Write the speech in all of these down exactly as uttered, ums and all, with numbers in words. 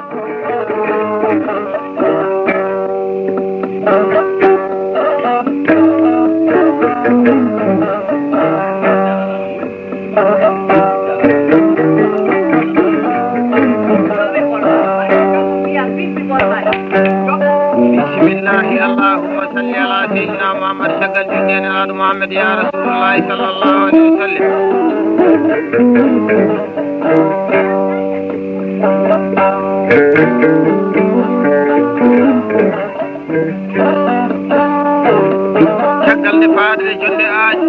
Bismillahi, allahumma salli ala sayyidina Muhammad, caggal junnde e Nelaaɗo Muhammad, ya Rasulullahi sallallahu alayhi wa sallam. Caggal nde faaɗre jonde aaƴe,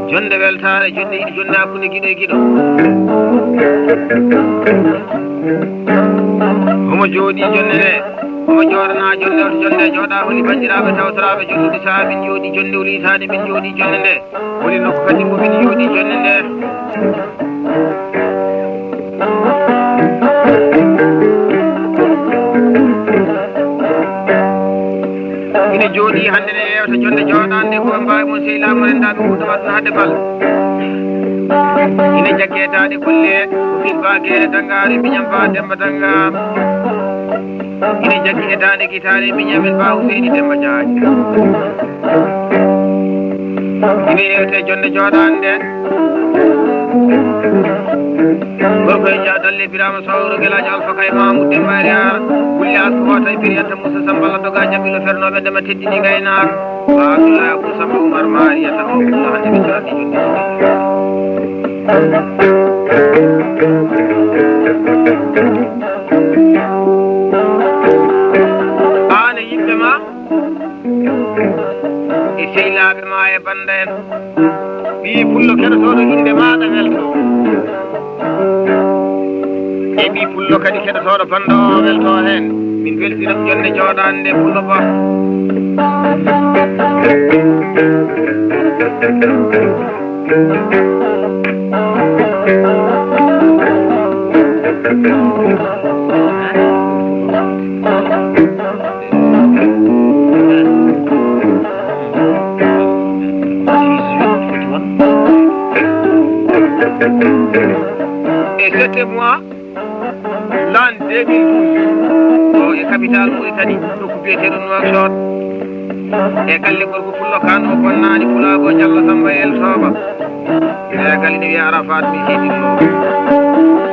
jonde weltaare, jonde yiɗi, jonde hakkunde giɗo e giɗo. Homo jooɗi jonde nde, homo jooɗana jonde, oto jonde jooɗa holi banndiraaɓe tawtoraaɓe jollude sahaa min jooɗi jonde wuli hitaande min jooɗi jonde nde. Woni nokku kadi mo min jooɗi jonde nde. Ina jooɗi hannde ne yewta jonde jooɗaande ko mbaawi mon sehilaaɓe mon renndaaɓe wuurdo waɗno hade bal. Ina jagge daande golle, ko min ba geere danngaare, miñam ba Demba Dannga. Ina jaggi e daande gitaare, miñam en ba Huseyni Demba Jaaji. Ina yewte jonde jooɗaande. Gorko e Jah Dalle Birama Sowro Gelaajo Alfa Kay Mamoud Demba Riar. Wulli Asku Hoota e Piriyanta Moussa Samballa Doga Jabilo Fernooɓe Ndema teddini ngaynaaka. Ba Abdoulaye Abou Samba Oumar Mariata o Abdoulaye hande ɓe jooɗi jonde. Aan e yimɓe ma e sehilaaɓe ma e bannda en. Ɓii pullo keɗotooɗo innde maaɗa welto. E ɓii pullo kadi keɗotooɗo bannda o welto heen. Min mbeltina jonde jooɗaande pullo ba. E septembre mois, l'an deux mille douze, o e capital Mauritanie, nokku biyeteeɗo Nouakchott. E galle gorko pullo kan o bonnaani pulaago Jallo Samba El Soba. E galle ne wiya Arafat mi heedinno.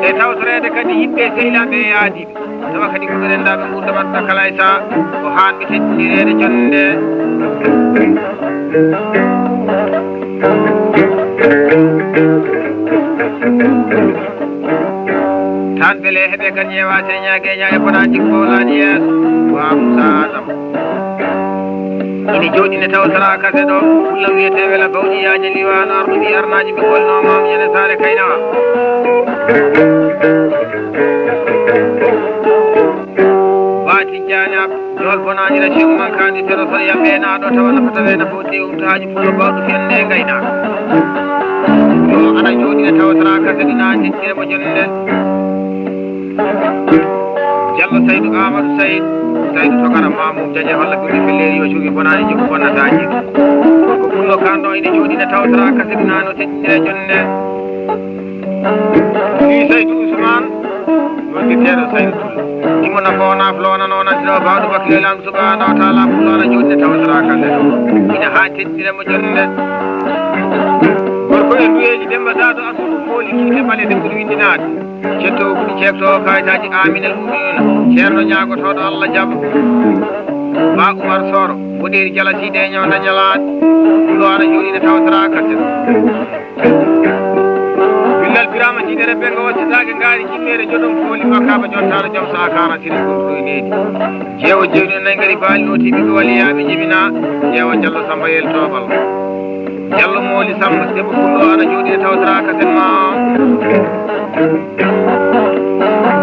E tawtoreede kadi yimɓe sehilaaɓe e yaadiiɓe. Tawa kadi ko ɓe renndaaɓe nguurndam aduna kala e saha, ko haan ɓe teddinireede jonnde. Tan bele heɓe gan ñeewaate ñaage ñaage bonaaji ko wowlaani yeeso. Wa Musa Adam. Ina jooɗi ne tawa sara kase ɗo, fulla wiyetee wela bawɗi yaaja liwaano arɗo ɓi arnaaji ɓe golnoo maam ñande saare kaynawa. Ba Tijjaani Ab, Jool bonaani Racim mankaani sero so yamɓe naaɗo tawa nafa tawe nafa o tew to haaju pullo bawɗo fiyande e ngaynaaka. Ɗo ana jooɗi ne tawa sara kase ɗi naati tire mo jonde. Jallo Saydu Amadou Sayd, Saydu Tokara Mamum Jaje holla ɓiɓɓe felleri yo cuuɓi bonaani joom bonnataaji. Ko pullo kan ɗo ina jooɗi ne tawa sara kase ɗi naano teddinire jonde. Ni Saydu Usman, noddirteeɗo Saydu Tullo. Imo nafo o naflo wona noon anndi ɗo baawɗo bakkilo e Laamɗo subhaanahu wa taala, pullo ana jooɗi ne tawa sara kase ɗo. Ina haa teddinire mo jonde. Gorko e duweeji Demba Daado Asudu mooli kiite ɓale Demba ɗo winndinaade. Cetto o ɓuri ceekto o kayitaaji Amina Luumiyuna. Ceerno ñaagotooɗo Allah jaɓa. Ba Umar Sooro, mboɗeeri jalatiiɗe e ñawda ñalaaɗe. Ɗo ana jooɗi ne tawa sara kase. Billal Birama jiiɗe rebbe ngo waccitaake ngaari jimmeere joɗon kooli makkaaba jontaano jom saakaana siri gonɗo e needi. Jeewo jeyɗo nayi ngari baali no tiiɗi ko wali yaaɓe jibina. Jeewo Jallo Samba yel toobal. Jallo Mooli Samba, debbo pullo ana jooɗi e tawtara kasen ma.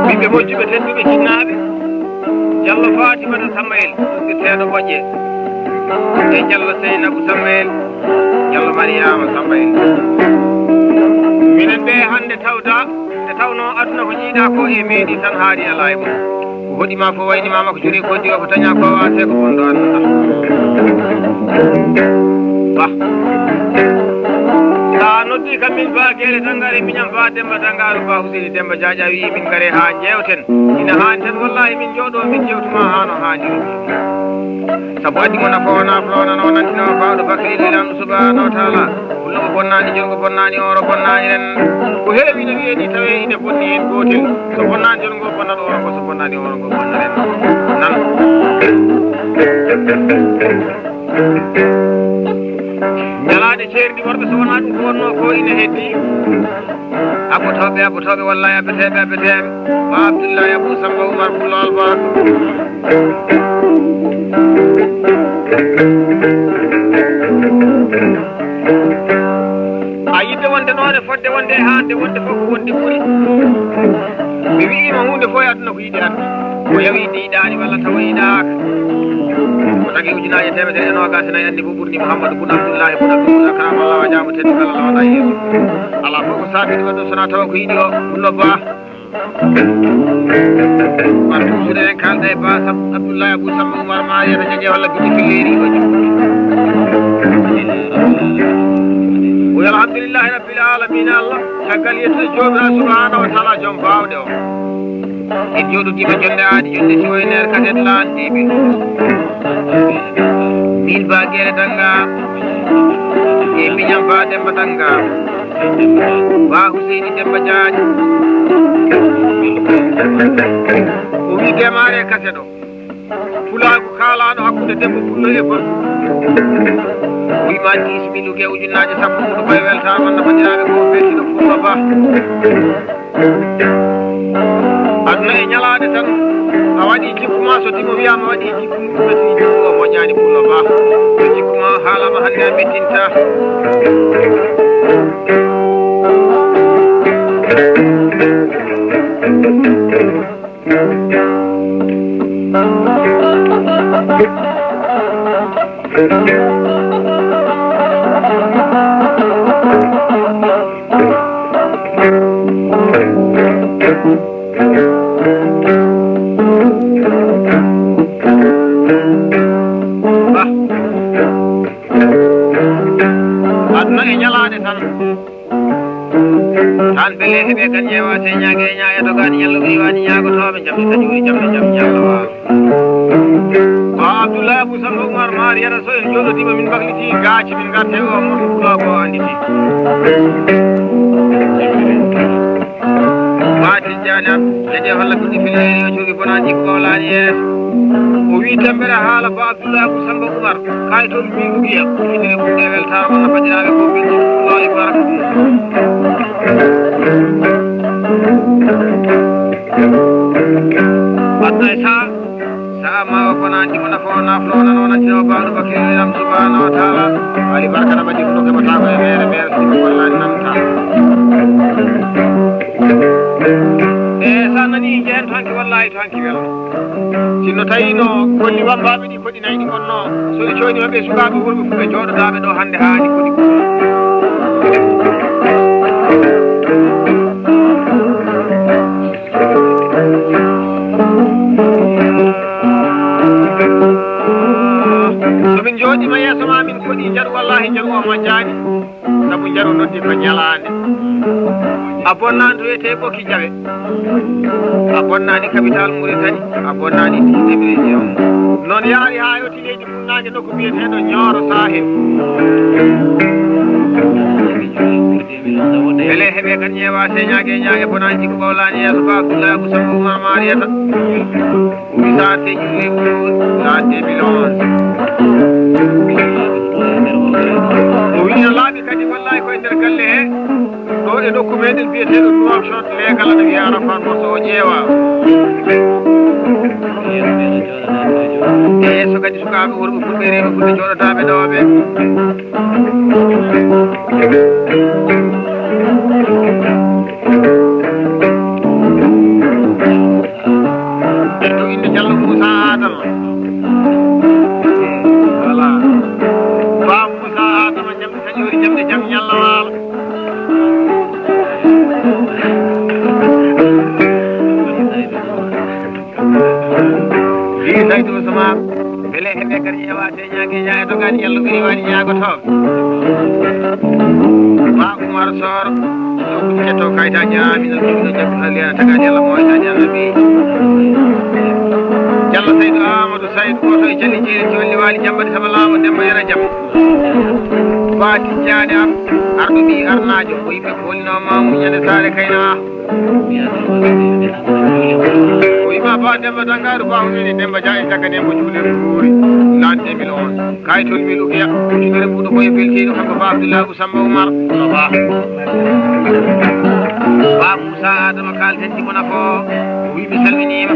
Ɓiɓɓe moƴƴuɓe tedduɓe jinnaaɓe. Jallo Fatimata Sambayel, sirteeɗo Boƴƴe. E Jallo Seynabu Sambayel, Jallo Mariyaama Sambayel. Minen ɓe hannde tawda, nde tawnoo aduna ko jiiɗaa ko e meeɗi tan haari alaa e mum. Ko hoɗi ma fof wayni ma makko juri ko diwa ko taña ko waase ko bonɗo annda. Bah. A noddi kam min Ba Geele Tangare, miñam Ba Demba Tangaaru, Ba Huseyni Demba Jaaƴa wi'i min ngare haa njeewten. Ina haani tan wallahi min njooɗo min njewtuma haa no haaniri. Sabu addi mo nafa o naaflo o nana o nantina o baawɗo bakkili lamɗo subhanahu wa taala. Pullo mo bonnaani, jorgo bonnaani, oro bonnaani ren. Ko heewi no wi'e ni tawe ine bonni heen gootel. So bonnaani jorgo bonnat oro ko, so bonnaani oro ngo bonna ren. Nan. Ñalaande ceerndi worɓe so wonaa ɗum ko wonnoo ko ine heddi. Abbotooɓe, abbotooɓe, wallahi abbeteeɓe, abbeteeɓe. Ba Abdullahi Abu Samba Umar Pullo Albaraka. A yidde wonde noone fodde wonde e haande wonde fof ko wonde ɓuri. Mi wi'ima huunde fof e aduna ko yiɗi addi. O yawi yiɗde yiɗaani walla tawa yiɗaaka. Ko tagi ujunaaje teemedere e noogaas e nayi anni fof ɓurni Muhammadu bun Abdullahi bun Abdul Muttalib karama Allah wajaama teddu kala lawana yeeso. Alaa fof ko saabiti waɗɗo sona tawa ko yiɗi o ɗum no baa. Ɓar ɓuusuɗo en kaalɗa e Ba Sam-, Abdullahi Abu Samma Umar Maariya to jaje walla guddi filleeri o jum. O wiya alhamdulillahi rabbil alamina Allah, caggal yettude Joomiraaɗo subhanahu wa taala joom baawɗe o. En jooɗodiima jonde aadi jonde si wayneer kaset laan deeɓi. Min Ba Geele Tannga, e miñam Ba Demba Tannga. Ba Huseyni Demba Jaañ. O wi demaare kaset o. Pulaagu kaalaano hakkunde debbo pullo e gorko. O wi ma dix mille uge ujunnaaje sappo muɗum e weltaare wonno banndiraaɓe ko beltino Pullo Ba. Aduna e ñalaande tan, a waɗi jikku ma, so timo wiyaama waɗi jikku mum, ɓe tini jikku o moƴƴaani Pullo Ba. So jikku ma o haalaama hannde a mettinta. Aduna e ñalaande tan. Tan bele heɓe kan ñeewa se ñaage ñaaya to gani ñallo wiri wani ñaago to ɓe jamɗe taƴi wuri jamɗe jam ñallo wa. Ba Abdullahi Abu Samma Umar Maari yara so en jooɗotiima min mbakliti gaaci min ngarte o morso pulaagu o annditi. Ba Tijjaani am, jaje holla ɓurɗi fileeri o joogi bonaji ko laani yeeso. O wi tembere haala Ba Abdullahi Abu Samma Umar. Kay toon min lugiya, innire mum e weltaare wonno banndiraaɓe ko belɗi Pullo e baraka mum. Aduna e saha, saha ma o bonandi mo nafa o naaflo o nana o nantina o baawɗo bakkirinam subhanahu wa taala. Ali barka na mbaɗi ko ɗo keɓata ko e mere mere sima gollani nanta. E sa nani jeen to hanki wallahi to hanki welo. Sinno tawi no golli wambaaɓe ɗi koɗi nayi ɗi wonno, so ɗi coyni maɓɓe sukaaɓe worɓe fof ɓe jooɗodaaɓe ɗo hannde haa ɗi koɗi. So min njooɗiima yeeso ma min koɗi njaru wallahi njaru o majjaani. Sabu njaru noddi ko ñalaande. A bonnaani to wiyetee Ɓokki Jawe. A bonnaani capital Mauritanie. A bonnaani dixième région. Noon yaari haa yewti leydi Funnangue nokku biyeteeɗo Nioro Sahel. Bele heɓe kan ñeewa señaage ñaage bonaaji ko ɓawlaani yeeso ba Abdoulaye Abou Sambo Oumar Mariata. Umi saate juuɗe wuro saate bilonse. O wiino laaɓi kadi wallahi koye nder galle he. Ɗo e nokku meɗen biyeteeɗo Nouakchott, leegal ana wiya Arafat, mo so o ƴeewa. E yeeso kadi sukaaɓe worɓe fulɓe rewɓe fulɓe jooɗotaaɓe ɗo ɓe. To innde Jallo Moussa Adama. Voilà. Ba Moussa Adama, jam taƴoori, jam e jam, ñalla waalo. Wi Saydu Usman, bele heɓe kadi ƴeewa te ñaage ñaage to gani Yallo ɓiri waɗi ñaagotooɓe. Ba Umar Soor, ɗo kucce to kayta jaami, no jogino jaggu haliya tagaji Allah mo wayta jaami. Jallo Saydu Amadou Saydu, goto e Jalli Jeeri, Jolli Waali, Jambati Sama Laawo, Demba Yero Jam. Ba Tijjaani Am, arɗo ɓii arnaajo, o yimɓe ko woni no maamu ñande saare kayna. O wima Ba Demba Dangaaru, Ba Hunani, Demba Dia e Jagga Demba Juule Buuri, l'an deux mille onze. Kaytol Milu Giya, ujunere mbuɗo koye beltiiɗo kanko Ba Abdullahi Abu Samba Umar, no Ba. Ba Musa Adama kalten ɗi mona ko, o wi mi salminiima.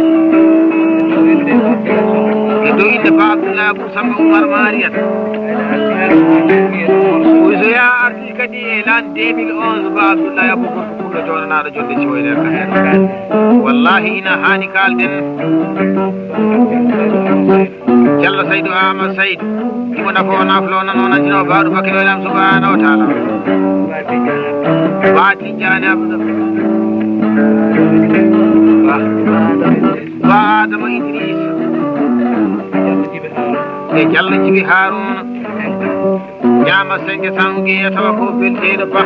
E dow innde Ba Abdullahi Abu Samba Umar Mariyat. O wi so yaa arti kadi e l'an deux mille onze, Ba Abdullahi Abu Gorko Pullo jooɗanaaɗo jonde siwo e nder ka heen. Wallahi ina haani kaalden. Jallo Saydu Ama Saydu. Imo nafo naflo nano nanndino baaɗo bakkilo e Lam subhanahu wa taala. Ba Tijjaani Abdu. Ba. Ba Adama Idrisa. E Jallo Jibi Haruna. Ñaama senge sanguiye tawa ko belteeɗo Ba.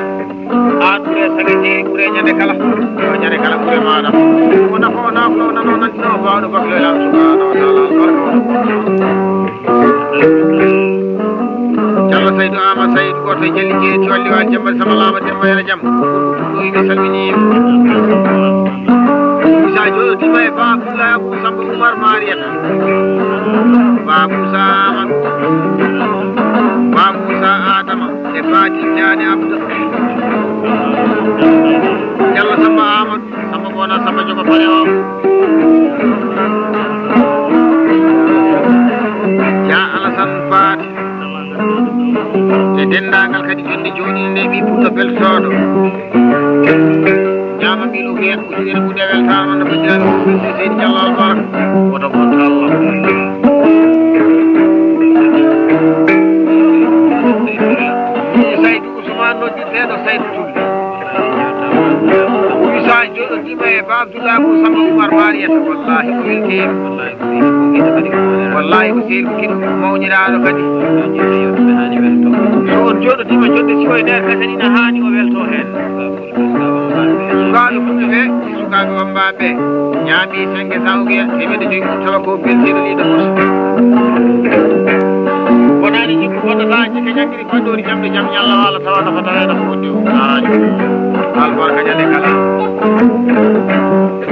An ɓure sage jeeri ɓure ñande kala. Yo ñande kala ɓure maɗa. Ko nafo naflo nano nanndino baaɗo bakkilo e Lam subhanahu wa taala. Albarka. Jallo Saydu Ama Saydu, goto e Jalli Jeeri, Tiwalli Waali, Jambal Sama Laawo, Demba Yero Jam. Ɗum ɓe salmini. Isa jooɗotiima e Ba Abdullahi Abu Samba Umar Mariyata. Ba Musa Amadou. Ba Musa Adama. E Ba Tijjaani Abdu. Jallo Samba Amadou. Samba Bona, Samba Jogo Fale o. Ya Alasan Faati. E denndaangal kadi jonde jooɗiinde nde ɓii Fuuta beltooɗo. Ñaama mbiɗo wiya, ujunere ɓuuɗe weltaama no banndiraaɓe fof, Seydi Jallo Albarka. Woto bonto Allah. Saydu Ousmane noddirteeɗo Saydu Tulli. Isa jooɗodiima e Ba Abdullahi Abu Samba Umar Mariyata. Wallahi ko weltiima. Wallahi ko sehil ko kiɗo mawniraaɗo kadi. So on jooɗodiima jonde siwo e nder kasen ina haani o welto heen. Sukaaɓe fulɓe ɓe, sukaaɓe wammbaaɓe ɓe, ñaami senge sawge, teemedde joyi mum tawa ko beltiiɗo liiɗo goto. Wonaani jikku bonnata, jike ñakkiri fanɗoori jamɗe jam ñalla waala tawa nafa tawa nafa wonde o. Albarka ñande kala.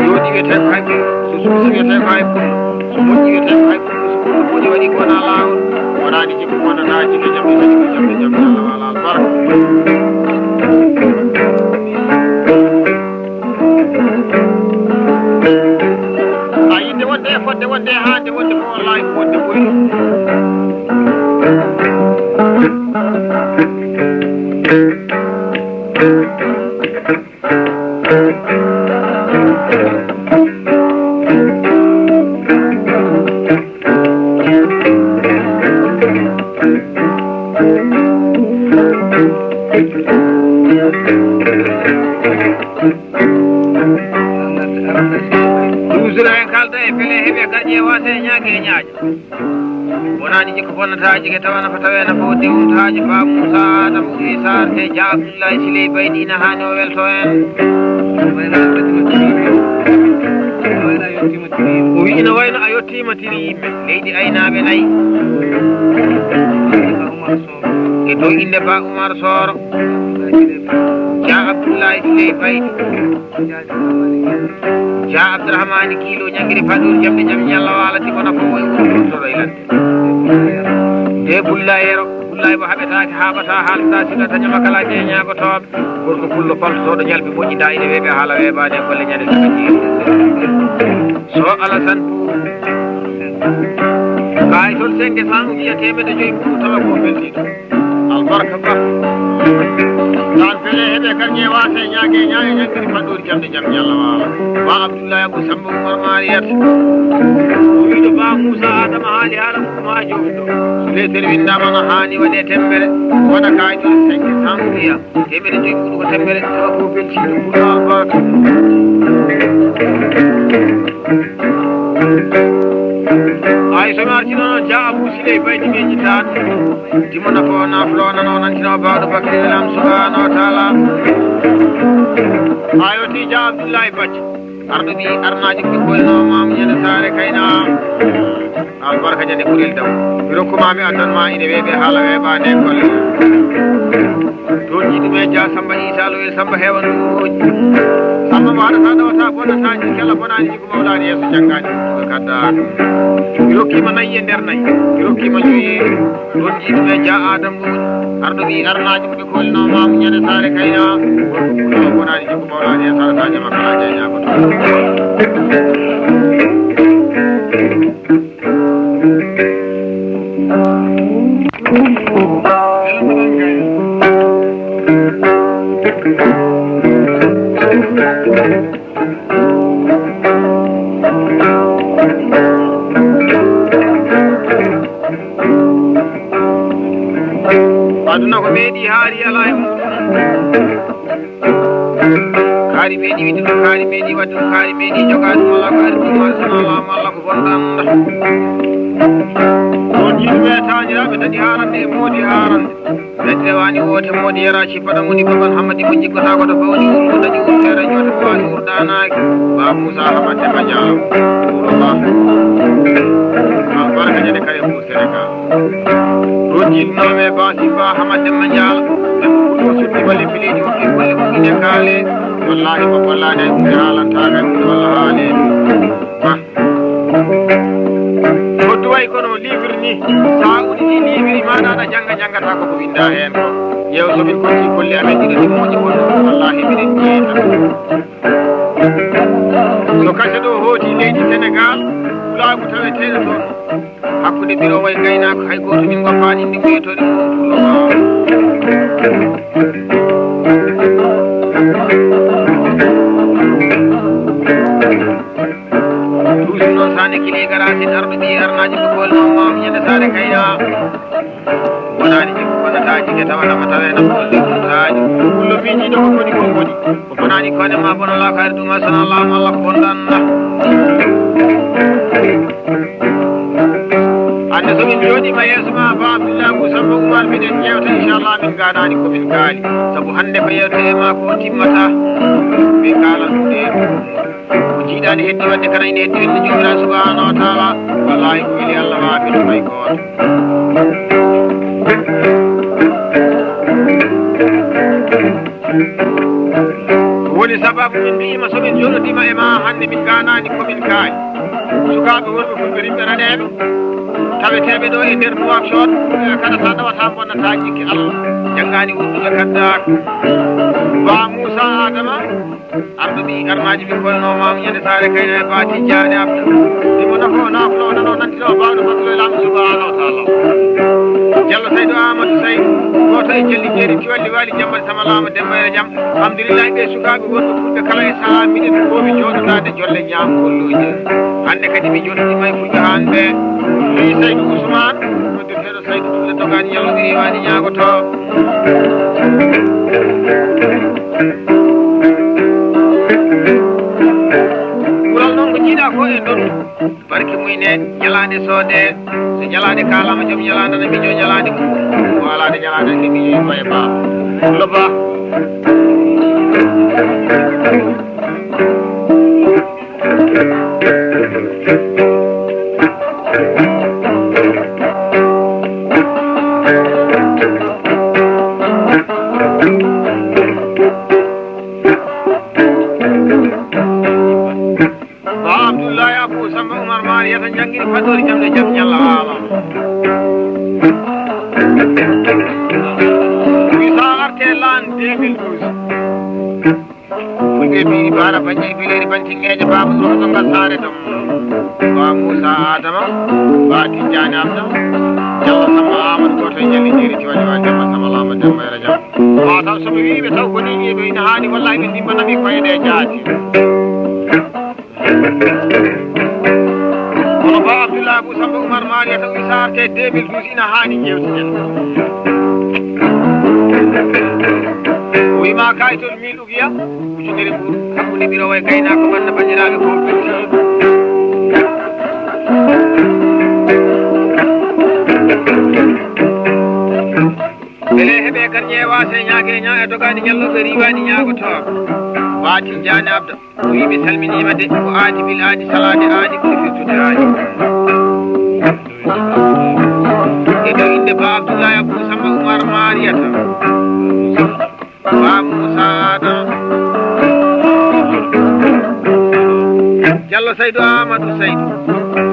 Jooɗi wiyetee ko hay pullo, so suusi wiyetee ko hay pullo, so moƴƴi wiyetee ko hay pullo, so pullo moƴƴi waɗi ko wonaa laawol, wonaani jikku bonnata, jike jamɗe, jike jamɗe, jamɗe Allah waala albarka. A yidde wonde e fodde wonde e haande wonde fof, wallahi ko wonde ɓuri. Ɗum sura en kalda e pele heɓe gaƴe wase ñaage e ñaaƴe. Wonaani jikku bonnataaji ke tawa nafa tawe nafa o dewtaaji Ba Muusa Adamu Umi Saar e Jaa Abdullahi Siley Baydi ina haani o welto en. O wi ina wayno a yottiima tiri yimɓe leydi aynaaɓe nayi. E dow innde Ba Umar Sooro. Jaa Abdullahi Siley Baydi. Jaa Abdourahmane Kiilo ñangiri faɗɗoori jamɗe jam ñalla waala tigi wona ko moy wuro ɗo e ladde. De Bulla Yero, Bulla mo haɓetaake, haaɓata, haalta, sila, daña makala, jeñaagotooɓe. Gorko pullo paltotooɗo ñalbi moƴƴi, da ine weeɓe haala weeɓaani e golle ñande kala jeeri. So Alasan Buubu. Kaay toon cinq cent ujiya teemedde joyi mbuɗu tawa ko beltiiɗo. Albarka Ba. Ɗaan pele heɓe karñe waase ñaage ñaage ñaggiri faɗɗoori jamɗe jam ñalla waala. Ba Abdullahi Abu Samba Umar Mariyat. O wiɗo Ba Muusa Adama haali haala mum maa joom ɗo. So leetere winndaama no haani waɗee temmbere, waɗa kaay toon cinq cent ujiya. Teemedde joyi mbuɗu ko temmbere, tawa ko beltiiɗo mbuɗu albarka. Ay so mi artii noon, Jaa Abu Siley Baydi ɓe ñittaano. Dimo nafo naflo nano nantino baɗo bakri lam subhanahu wa ta'ala. Ayoti ja Abdullahi Bacci. Arɗo ɓi arnaji ko koyno mam ñande sare kayna. Albarka ñande kurel daw. Mi rokkuma mi addan ma ine weɓe hala weɓa nde golle. Toon jiɗi me ja Samba Isa Lowe Samba hewan ɗuuji. Samba mo haɗata ɗawata bonata jikela bonani jigo mawlani yeeso jangani ɗum kadda. Mi rokkima nayi e nder nayi. Mi rokkima joyi. Ɗon jiɗi me ja Adam ɗum. Arɗo ɓi arnaji ko ɓe kolno mam ñande sare kayna. Ɗo bonani jigo mawlani yeeso sare sare makala jayna ko to. Aduna ko meeɗi haari ala e muɗum. Kaari meeɗi wiɗde ɗum, kaari meeɗi waɗde ɗum, kaari meeɗi jogaade ɗum, alaa ko ari ɗum, alaa sana laamu, alaa ko bonɗo annda. Ɗon yimɓe taaniraaɓe daɗi haarande e moodi haarande. Ɓe rewani woote moodi yara cippaɗa moni baban hammadi mo jiggotaako to bawni wuro dañi wurtere ñoote ko waani wurdaanaaki. Ba Muusa Hamad Demba Jallo. Wuro ba. Albarka ñande kare Senegal. Ɗo jiɗnooɓe Basi Ba Hamad Demba Ndiaye, ɓe ko ɗo suddi balle pileeji maɓɓe, golle ko ine kaale. Wallaahi, ko gollaade e ɗum, ɓe haalantaaka e ɗum, walla haale. Ba. Ko duway kono livre ni, so a udditi livre ma, aɗa jannga, janngataa ko ko winndaa heen ko. Yeew so min kotti golle amen ɗiɗo ɗi moƴƴi wonno, wallaahi, miɗen jeeta. So kase ɗo hooti leydi Senegal, pulaagu taweteeɗo toon. Hakkunde biro way gaynaako, hay gooto min ngoppaani inde mum e toɗi mum pullo. Ɗum noon, sane kili garatin arɗo ɓi arnaaji ko golno maam ñande sare kayna. Wonani jikku wonata jike tawa nama tawe nam golle ɗum taaji. Pullo miijiino ko koni ko koni. Ko bonani kone ma bono lakari ɗum asana laamu Allah ko bonɗan. Hannde so min jooɗiima yeeso ma, Ba Abdullah Abu Samba Umar, miɗen ƴeewta, inchallah, min ngaanaani ko min kaali. Sabu hannde ko yeewtere ma ko timmata, min kaalan ɗum e ko jiiɗaani heddi waɗde kana ine heddi welde Joomiraaɗo subhanahu wa taala. Wallaahi ko weli Allah waawi ɗum hay gooto. Ko woni sababu min mbi'ima so min jooɗodiima e ma hannde min ngaanaani ko min kaali. Sukaaɓe worɓe fulɓe rimɓe raneeɓe, taweteeɓe ɗo e nder Nouakchott, eh, kala sa ɗawata bonnata jikke Allah. Janngaani wurdude kaddaaka. Ba Muusa Adama, arɗo ɓi armaaji ɓe koyno maam ñande saare kayna e Ba Tijjaani Abdu. Ɗimo nafo naflo nano nantino bawɗo fadlo e laamu subhanahu wa taala. Jallo Saydu Amadou Saydu, gooto e jelli jeeri tiwalli waali jambal sama laama Demba e jam. Alhamdulillahi, ɓe sukaaɓe wonɓe fulɓe kala e sahaa miɗen koowi jooɗodaade jolle ñaam golluuje. Hannde kadi mi jooɗodii may fulɓe haan ɓe. Fii Saydu Usmaan, noddirteeɗo Saydu Tulle Dogaan Yallo mi riiwaani ñaagoto. Ɓural noon ko jiiɗaa ko e ndondu. Barke mum ne, ñalaande soodee, so ñalaande kaalaama, joom ñalaande na miijoo ñalaande mum. Ko alaade ñalaande ne miijoo ko e baaba. Lo ba. Ba Abdullahi Abu Samba Umar Mariyata janngini fadoori jam ɗo jam ñalla waama. Wi sa arte lan deux mille douze. Fulɓe mbiɗi baara baññe bileeri bantingeeje baaba Nuuhu to ngal saare dom. Ba Muusa Adama, Ba Tijjaani Abda, Jallo Samba Amadou gooto e jalli jeeri tiwali wa Demba Samba Lamba Demba e Rajab. Mataw so mi wii ɓe taw ko ni ɓe ina haani wallahi ɓe ndimbanami koye ɗe jaati. Kono Ba Abdoullah Abou Samba Oumar Mariata wi sa arte deux mille douze ina haani ƴeewtiden. O wima kayitol mille ugiya, ujunere mbuuru, hakkunde ɓirowo e gaynako, ɓanna banndiraaɓe ko. Mbele heɓe garñe e waasa e ñaage e ñaa e dogaani ñallooɓe riiwaani ñaagotooɓe. Ba Tijjaani Abda, o wii mi salminiima de, ko aadi bil aadi salaade aadi ɓuri firtude aadi. E dow innde Ba Abdullahi Abdou Samba Oumar Mariyata. Ba Moussa Adama. Diallo Saydou Amadou Saydou.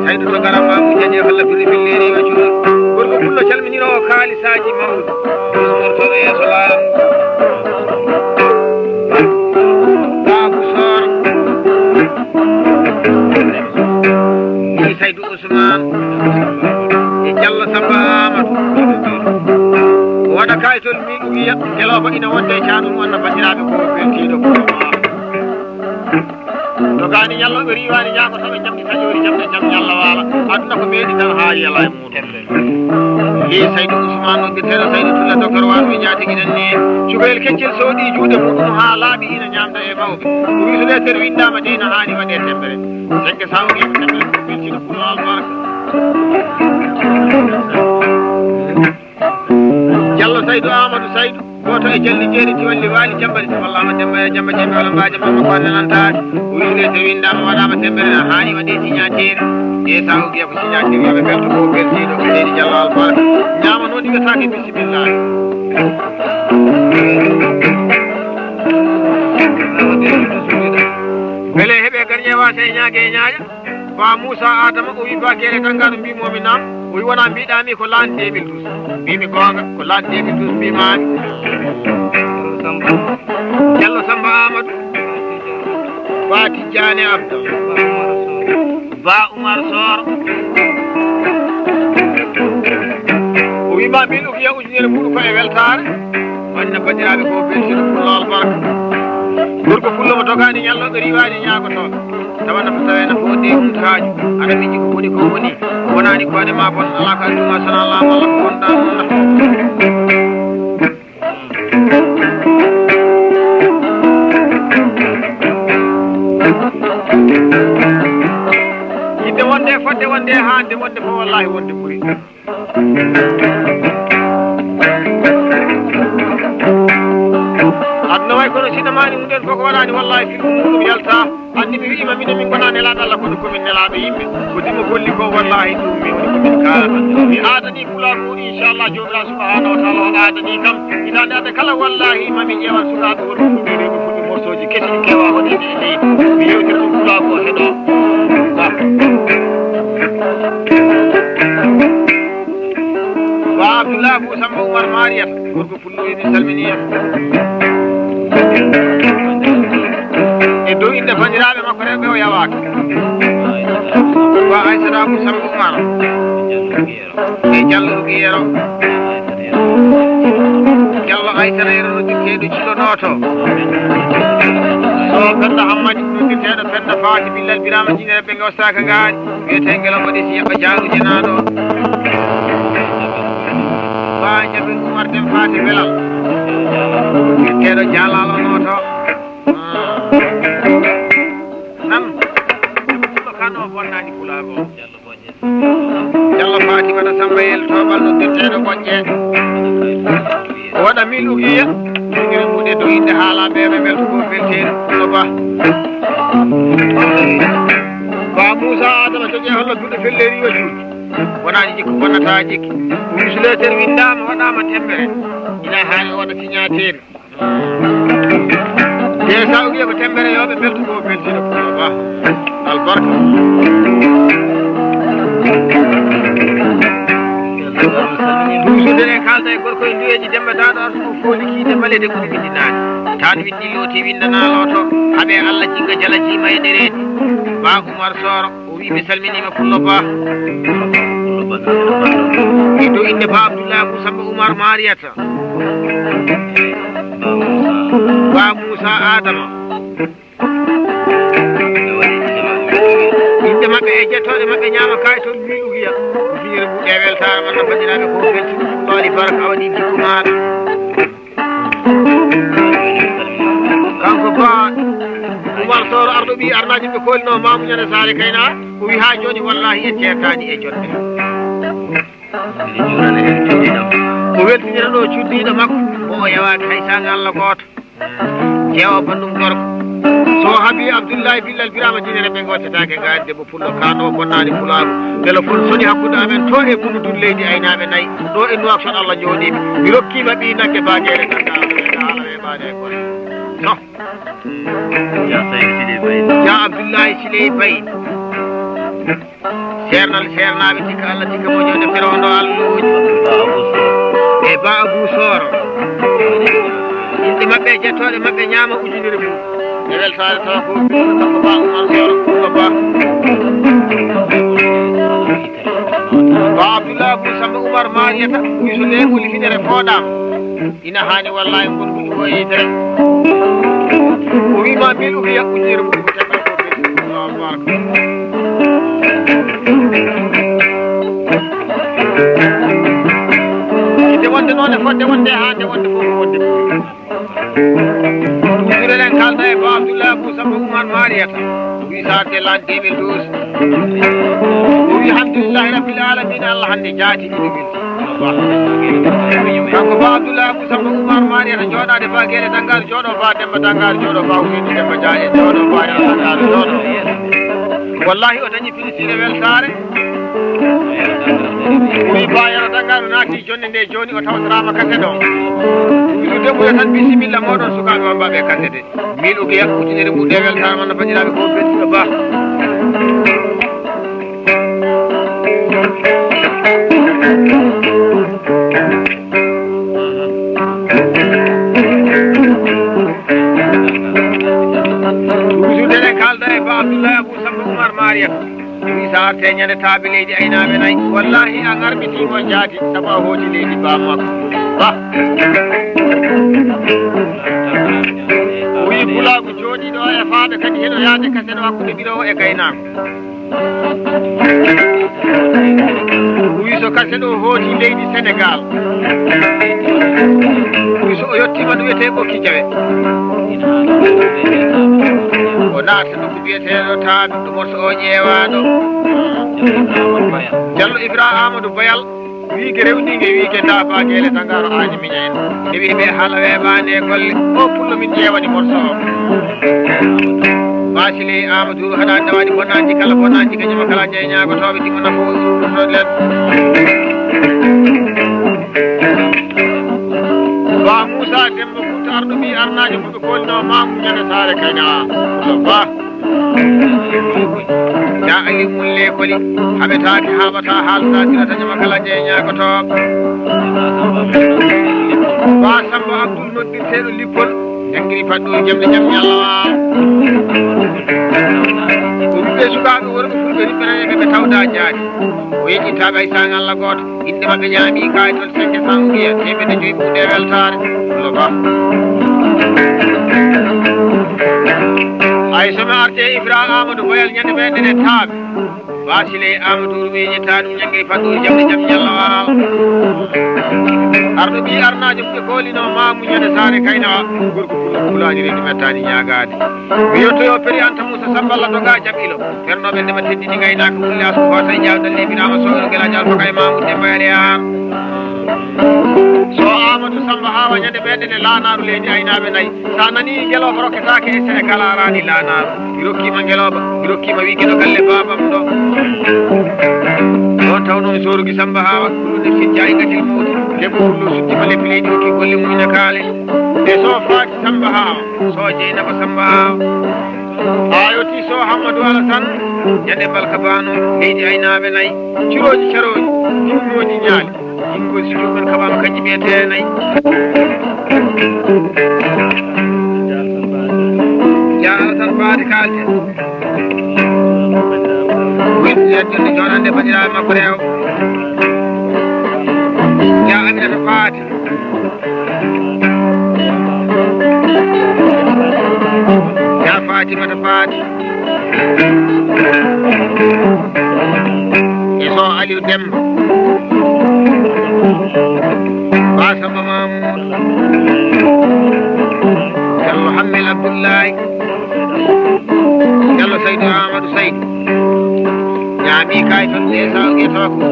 Saydou to garam ma mu jaje holla birri filleri wa juro. Gorko pullo calminiroowo kaalisaaji mawɗi. Usmor to yeeso laamu. Babu Sor. Ni Saydou Ousmane e Diallo Samba Amadou. O waɗa kayitol miɗo wiya kelooba ina wonde e caɗum wonno banndiraaɓe ko weltiiɗo ko. Dogaani ñallooɓe riiwaani ñaagotoɓe jamɗi taƴoori jamɗe jam ñalla waala. Aduna ko meeɗi tan haa yela e muɗum. Li Saydou Ousmane noddirteeɗo Saydou Tulla Docteur Wan wi ñaati giɗen ni. Cukalel keccel soodi juuɗe muɗum haa laaɓi ina ñaamda e mawɓe. O wi so leeter winndama de ina haani waɗe tembere. Sekke sawo geɓe tembere ko weltiiɗo pullo albarka. Diallo Saydou Amadou Saydou, gooto e jalli jeeri tiwalli waali jambari wallama demba e jamba jembe wala mbaaja mamma ko nanantaade. O wiyde so winndama waɗama tembere na haani waɗe signature. E sa o giya ko signature yoɓe belto ko beltiiɗo ko leydi Diallo Albarka. Ñaama noon ɗiɓe saake bisimillah. Mbele heɓe garñe waasa e ñaage e ñaaƴa. Ba Moussa Adama o wi ba Kele Tangano mbimomi nam, o wi wona mbiɗami ko l'an deux mille douze. Mbimi gonga ko l'an deux mille douze mbimami. Diallo Samba Amadou. Ba Tijjani Abdou. Ba Oumar Sor. O wima min ukiya ujunere muɗu ko e weltare. Wanna bandiraɓe ko beltino pullo albarka. Gorko pullo mo dogani ñalloɓe riwani ñagotoɓe. Tawa nafa tawa ena fodde umtahaaji. Aɗa miiji ko woni ko woni. Wonani ko ade ma bon ala ko adduma sana laamu walla ko wonda ɗum na. Yidde wonde fodde wonde e hande wonde fof wallahi wonde ɓuri. Aduna way kono sinamaani mum ɗen fof ko waɗaani wallahi film muɗum yalta. Anndi mi wi'ima minen min ngonaa nelaaɓe Allah kono komin nelaaɓe yimɓe. Ko dimo golli ko wallahi ɗum mi woni komin kaalata. Mi aadanii pulaagu inchallah joomiraaɗo subhanahu wa taala o aadanii kam. Hitaande hannde kala wallahi mami ƴeewan sukaaɓe wonɓe ɗum ɗo rewi ɓe fuɗɗi morsooji kesi ɗi keewa waɗeede e leydi. Mi yewtira ɗum pulaagu o heɗo. Ba Abdullah Abou Samba Oumar Mariyata gorko pullo e mi salmini en. E dow innde banndiraaɓe makko rewɓe o yawaaka. Ba Aysata Abou Samba Oumar. E Diallo Rugi Yero. Diallo Aysata Yero no dikkeeɗo Cillo Nooto. So Penda Hammadi no dikkeeɗo Penda Faati Billal Birama Jinere ɓe ngawsaaka ngaari. Wiyetee Ngelo mbaɗi si yaɓa jaaru jenaaɗo. Ba Jabir Umar Dem Faati Belal. Dikkeeɗo Jaalalo Nooto. Nan. Ɗo kano bonnani pulaago. Diallo Fatimata Samba Yel Tobal noddirteeɗo Boƴƴe. O waɗa mil ugiya. Jogiri mbuɗe dow innde haalaaɓe ɓe mbelto ko belteeɗo no ba. Ba Moussa Adama jogii hollo duɗe felleri o juuti. Wonani jikku bonnata jikki. Newsletter winndaama waɗaama tembere. Ina haani o waɗa signature. Te sa o wiya ko tembere yooɓe belto ko beltiɗo ko ba. Albarka. Duusude e kalda e gorko e duweeji Demba Daado Arsugu fooli kiide malede ɓuri windinaade. Tan windi looti windana looto. Haɓe Allah jinga jala jiima e ɗereedi. Ba Umar Soro. O wi mi salminiima pullo ba. E dow innde ba Abdullah Abou Samba Oumar Mariyata. Ba Moussa Adama. Innde maɓɓe e jettooɗe maɓɓe ñaama kaay toon mi ugiya. Ko jinere ɓuuɗe weltaare man no banndiraaɓe ko belti ɗum ɗooli barka waɗi jikku maaɗa. Kanko ba Umar Soro arɗo ɓi arnaaji ɓe koolino mamu ñande saare kayna o wi ha joni wallahi en ceertani e jonde. Miɗo juurana en juuɗe ɗam. O O weltinira ɗo cuddiiɗo makko, mo o yawaaki hay saanga Allah gooto. Jeewa banndum gorko. So o haɓi Abdullahi Billal Birama Jinere ɓe ngoccataake ngaari debbo pullo kaano o bonnaani pulaagu. Mbela ful soni hakkunde amen to e Gumudun leydi aynaaɓe nayi. Ɗo e Nuwakshot Allah jooɗiiɓe. Mi rokkiima ɓii nagge baageere gannda Allah ɓe haala weeɓaade e kono. No. Ya Abdullahi Siley Bay. Seernal seernaaɓe tikka Allah tikka mo jonde ferondo alluuji. E ba Abu Soro. Inɗe maɓɓe e jettooɗe maɓɓe ñaama ujunere mum. E weltaare tawa ko kanko ba Umar Soro ko ba. Ba Abdullah Abu Samba Umar Mariyata wiso leeɓoli fiɗere fooɗaama. Ina haani wallahi ngonɗuɗi ko e yitere. O wiima mil uki yaɓɓuji yere mum ko teɓɓa ko ɓe. Allahu akbar. Ide wonde noon e fodde wonde e haande wonde fof ko wonde. Ɗum juuɗeɗen kalda e ba Abdullah Abu Samba Umar Mariyata. Wi sa te lan deux mille douze. O wi alhamdulillahi rabbil alamin Allah hannde jaati ɗiɗo bil. Kanko ba Abdullah Abu Samba Umar Mariyata jooɗaade ba Geele Dangar jooɗo ba Demba Dangar jooɗo ba Huseyni Demba Jaaje jooɗo ba Yero Dangar jooɗo. Wallahi o dañi Filistin e weltaare. O wi ba Yero Dangar naati jonde nde jooni o tawtoraama kase ɗo. Ɗum de ɓure tan bisimilla moɗon sukaaɓe wambaɓe kase de. Min o geya kutinere mum de weltaama no banndiraaɓe ko belɗo ba. Ɗum sudere kalda e ba Abdullahi Abu Samba Umar Mariam. Wi sa arte ñande taabi leydi aynaaɓe nayi. Wallahi a ŋarɓitiimo jaati sabu a hooti leydi ba makko. Ba. O wi pulaagu jooɗiiɗo e faaɓe kadi heɗo yaade kase ɗo hakkunde ɓiroowo e gaynaako. O wi so kase ɗo hooti leydi Senegal. O wi so o yettiima ɗo wiyetee Ɓokki Jawe. O naata ɗo ko biyeteeɗo Taabi, ɗo morso o ƴeewaaɗo. Jallo Ibra Amadou Bayal, wiige rewniinge, wiige ndaabageele Dangaro Aali Miña en. Nde wiyi ɓe haala weeɓaani e golle, o pullo min ƴeewani morso o. Basile Amadou, haɗa dawaaɗi bonaaji kala, bonaaji kañum kala, jeyi ñaagotooɓe, ɗimo nafo, ɗum ɗo len. Ba Moussa Demba Kouta, arɗo ɓii arnaajo mo ɓe koolino Mamoudou Niang Saare Kayna. Ba. Ya Ali Mulle Koli, haɓetaake, haaɓata, haalta, sirata, ñama kala, jeyi ñaagotooɓe. Ba Samba Abdoul noddirteeɗo Lippol, janngiri Faɗɗo, jam e jam ñalawma. O wiɓe sukaaɓe worɓe fulɓe riɓɓere ɓe tawda jaati. O yeƴƴintaa ɓay sang Allah gooto. Inɗe maɓɓe ñaami kaye toon cinq cents ukiya, teemedde joyi ɓuuɗe weltaare. Lo ba. Ay so mi arte Ibra Amadou Boyal ñande men nene Taabi. Basile Amadou Rumi ñetta ɗum ñangi Faɗɗo jam e jam ñalla. Arɗo ɓii arnaajo ɓe koolino Mamu ñande Saare Kayna. Gorko pullo pulaani rendi mettaani ñaagaade. Mi yettoyo Peri Anta Moussa Samballa Doga jaɓilo. Fernooɓe ndema teddini ngaynaaka wulle asku hoota e jawdal lebiraama soɗo gela jal faka e Mamoudou Demba Yari Aan. So Amadou Samba Hawa ñande meɗen e laanaaru leydi aynaaɓe nayi. Sa nani ngelooba rokketaake e Senegal araani laanaaru. Mi rokkiima ngelooba, mi rokkiima wi geɗo galle baabam ɗo. Ɗon taw noon sorugi Samba Hawa, kullude fijja e gatil mawdi. Debbo kullu suddi ma leppi leydi hokki golle mum ina kaale. E so faati Samba Hawa, so jeynaba Samba Hawa. A yoti so Hammadou Alassane, ñande balka bano, leydi aynaaɓe nayi, cirooji carooji, ɗimmooji ñaali, ɗimmooji si jomum en kaɓaama kanji ɓe teenayi. Ya Alassane Baade kaalte. Wettu yettude joɗande banndiraaɓe makko rewo. Ya Aminata Faati. Ya Fatimata Faati. E so Aliou Demba. Ba Samba Mamoudou. Jallo Hammel Abdoulaye. Jallo Seydou Amadou Seydou. Ñaami kay toon de sa nge tawa ko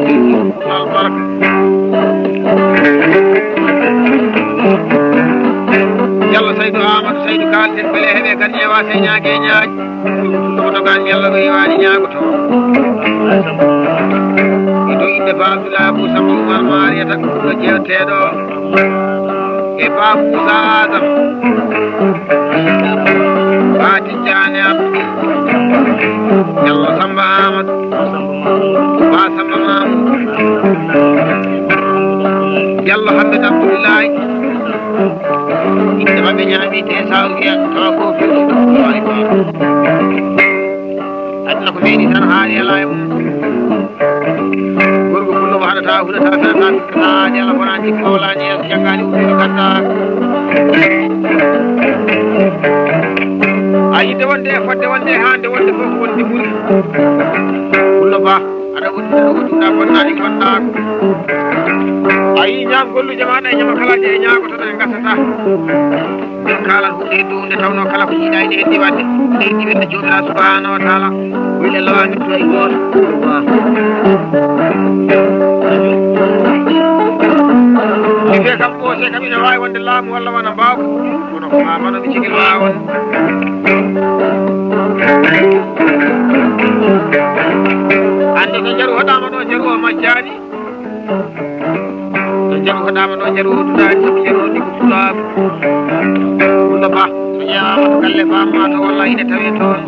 albarka. Yalla Saydu Aamadu Saydu kaalten bele heɓe kan ƴeewa se ñaage ñaaj. Ɗum ko to kan yalla ɗo yewaani ñaagoto. E dow innde Ba Abdoulaye Abou Samba Oumar Mariata ɗo jeewteeɗo e Ba Moussa Adam. Ba Tijjaani Abdou. Yalla Samba Aamadu. Ba Samba Mamoudou. Yalla Hammet Abdoulaye. Innde maɓɓe ñaami te sawriya tawa ko fewti ɗum ɗo ay ba. Aduna ko meeɗi tan haali ala e mum. Gorko pullo mo haɗata, hulata, fenata, fikkata, haali ala bonani, ko wolaani yeeso, janngaani, ummino, ganda. A yidde wonde e fodde wonde e haande wonde fof ko wonde ɓuri. Pullo ba, aɗa wondi, aɗa wondi, na bonnaani, bonnaako. A yii ñaam golluuje ma ɗe ñama kala je e ñaagotoɗo e gasata. Min kaalan huɗo e dow nde tawnoo kala ko jiiɗaa ine heddii waɗde. Ine heddii welde Joomiraaɗo Subhaanahu wa Taala. Wile lowa min to e gooto. Ɗiɗe kam ɓoose kam ina waawi wonde laamu walla wona mbaawka. Kono ko maa mbaɗo mi cigil waawon. Hannde so jaru hoɗaama ɗo, jaru o majjaani. So jaru hoɗaama ɗo, jaru o duɗaani, sabu jaru o ɗigo fulaagu. Ɗum no ba, so ƴeewaama to galle Ba Mato walla ine tawee toon.